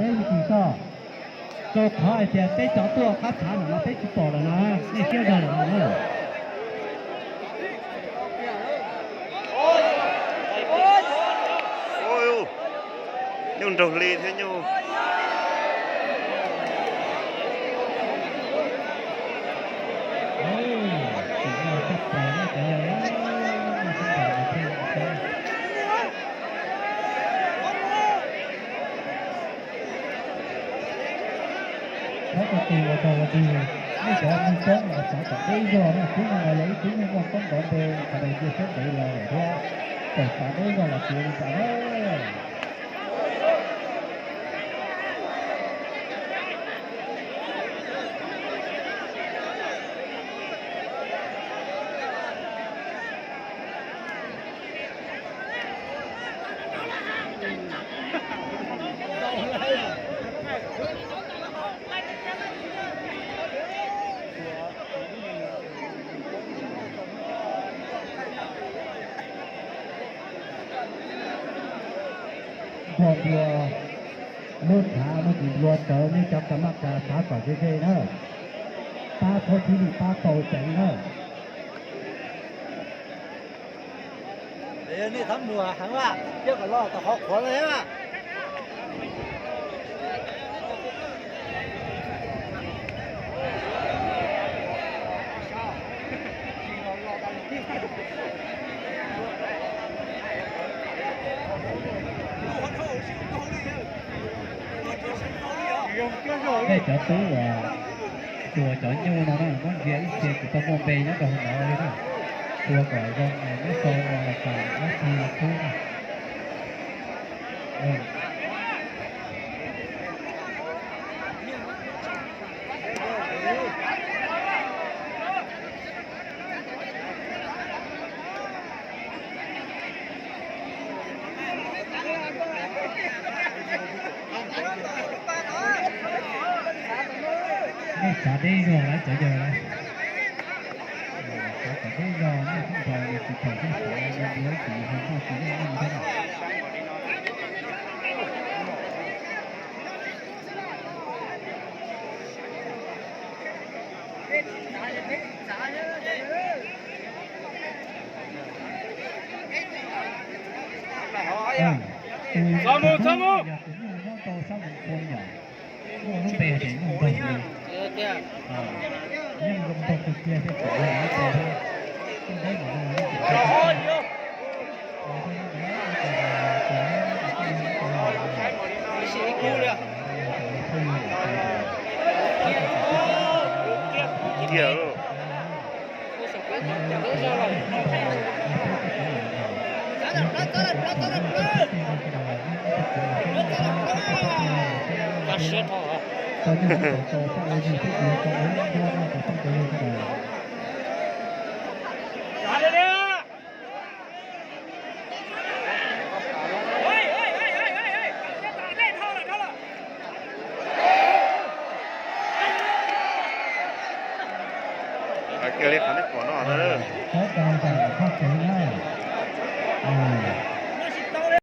Peb mus tim soj, rau qhov hais tias peb cov tuaj qab tshav no peb tsis pom lawm no, nej siab zog lawm no na. Nyuj nraug hli thiab nyuj. Thov txog tus uas tau ua tus, nej cov mus coob los xav kom deb zog na, tub mus los yog ib tub nyuag muaj koob nrov npe, qhov ntawd cia siab ntev los lawm thiab, txawm xav deb zog los tsis ua li cas na. Nplua nplua, lub tshav muaj tsis nplua tsawv, nej cov ka maj ka xav kom ze ze na. Pab txhob thib lij pab tau ceev na. Nej thab muag heev mas, thiab kom los tom qhov qhuav na. Nej cov tub uas tua cov nyuj no na, muab ntsia ib txhia tsis tau muaj npe nyob rau hauv no li na. Tua kom zoo, muab sau ua kom dab tsi los pub na. Nej xav deb zog lawm cov yawg lawm. Xav kom deb zog nej tub nrog yus tsis tau xav yus yuav tsis yus ho noj tsis yeej neej thiab na. Txhob mus, txhob mus. Yog tus nyuj nyob rau sab Moos Khoo yom, muaj lub npe hais tias nyuj nraug li. Nyuj zoo nraug kawg kiag thiab, tseem yog ib co thiab. Nyuj dawb npaum no nyuj tseem tua tau. Kiag lauj. Kiag li qhov nej pom no na. Txhob tau ntawm qhov kev na.